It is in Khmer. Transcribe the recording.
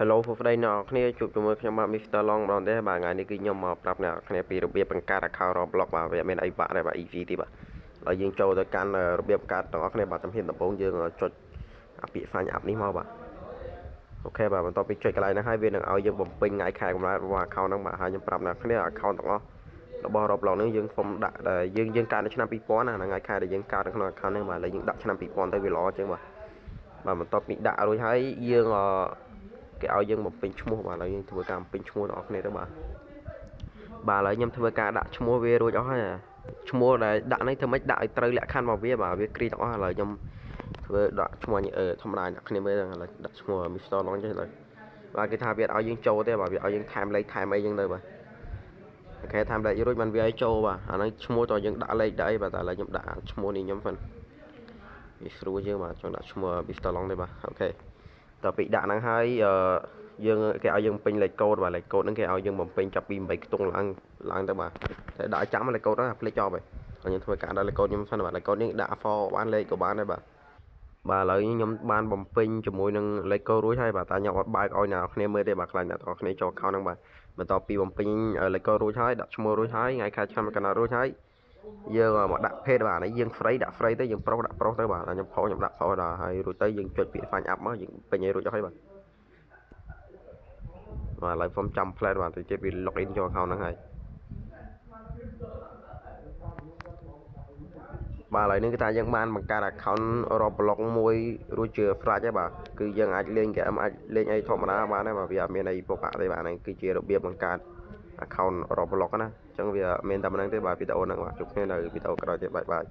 Hello សួស្តីអ្នកនរគ្នាជួបជាមួយខ្ញុំបាទ Mr. Long ម្ដងទៀតបាទថ្ងៃនេះគឺខ្ញុំមកប្រាប់អ្នកនរគ្នាពីរបៀបបង្កើត account Roblox បាទវាមានអីបាក់ដែរបាទ easy ទេបាទហើយយើងចូលទៅកាន់របៀបបង្កើតទាំងអស់គ្នាបាទជំហានដំបូងយើងចុចអាពាក្យ sign up នេះមកបាទ OK បាទបន្ទាប់ពីចុចកន្លែងហ្នឹងហើយវានឹងឲ្យយើងបំពេញថ្ងៃខែកំណើតរបស់ account ហ្នឹងបាទហើយខ្ញុំប្រាប់អ្នកគ្នា account ទាំងអស់របស់ Roblox ហ្នឹងយើងខ្ញុំដាក់ដែលយើងយើងកើតនៅឆ្នាំ2000ណាថ្ងៃខែដែលយើងកើតនៅក្នុង account ហ្នឹងបាទឥឡូវយើងដាក់ឆ្នាំ2000ទៅវាល្អជាងបាទបាទបន្ទាប់ពីដាក់រួចហើយយើងអគេឲ្យយើងបំពេញឈ្មោះបាទឥឡូវយើងធ្វើការបំពេញឈ្មោះទាំងអស់គ្នាទៅបាទបាទឥឡូវខ្ញុំធ្វើការដាក់ឈ្មោះវារួចអស់ហើយឈ្មោះដែលដាក់នេះធ្វើម៉េចដាក់ឲ្យត្រូវលក្ខខណ្ឌរបស់វាបាទវាគ្រីទាំងអស់ឥឡូវខ្ញុំធ្វើដាក់ឈ្មោះអឺធម្មតាអ្នកគ្នាមើលឥឡូវដាក់ឈ្មោះ Mr. Long ចេះឥឡូវបាទគេថាវាអត់ឲ្យយើងចូលទេបាទវាឲ្យយើងថែមលេខថែមអីចឹងទៅបាទ OK ថែមលេខរួចបានវាឲ្យចូលបាទអាហ្នឹងឈ្មោះតើយើងដាក់លេខដាក់អីបាទតែឥឡូវខ្ញុំដាក់ឈ្មោះនេះខ្ញុំហ្វិនវាស្រួលជាងបាទចង់ដាក់ឈ្មោះ Mr. Long ទេបាទ OK តទៅពីដាក់ហ្នឹងហើយអឺយើងគេឲ្យយើងបំពេញលេខកូដបាទលេខកូដហ្នឹងគេឲ្យយើងបំពេញចាប់ពី8ខ្ទង់ឡើងឡើងទៅបាទតែដាក់ឲ្យចាំលេខកូដហ្នឹងភ្លេចចប់ហើយខ្ញុំធ្វើការដាក់លេខកូដខ្ញុំសិនបាទលេខកូដនេះដាក់ for បានលេខក៏បានដែរបាទបាទឥឡូវខ្ញុំបានបំពេញជាមួយនឹងលេខកូដរួចហើយបាទតែខ្ញុំអត់បើកឲ្យអ្នកគ្នាមើលទេបាទខ្លាចអ្នកទាំងគ្នាចូល account ហ្នឹងបាទបន្ទាប់ពីបំពេញលេខកូដរួចហើយដាក់ឈ្មោះរួចហើយថ្ងៃខែឆ្នាំកំណត់រួចហើយយើងមកដាក់ភេទបាទនេះយើង free ដាក់ free ទៅយើងប្រុសដាក់ប្រុសទៅបាទខ្ញុំប្រុសខ្ញុំដាក់ប្រុសដល់ហើយរួចទៅយើងចុចពាក្យ sign up មកយើងពេញឲ្យរួចអស់ហើយបាទបាទឥឡូវខ្ញុំចាំ plan បាទទៅទៀតវា log in ចូល account ហ្នឹងហើយបាទឥឡូវនេះគឺថាយើងបានបង្កើត account Roblox មួយរួចជាស្រេចហើយបាទគឺយើងអាចលេងហ្គេមអាចលេងអីធម្មតាបានដែរបាទវាអត់មានអីពិបាកទេបាទហ្នឹងគឺជារបៀបបង្កើត account Roblox ណាអញ្ចឹងវាមានតែប៉ុណ្្នឹងទេបាទវីដេអូហ្នឹងបាទជួបគ្នានៅវីដេអូក្រោយទៀត bye bye.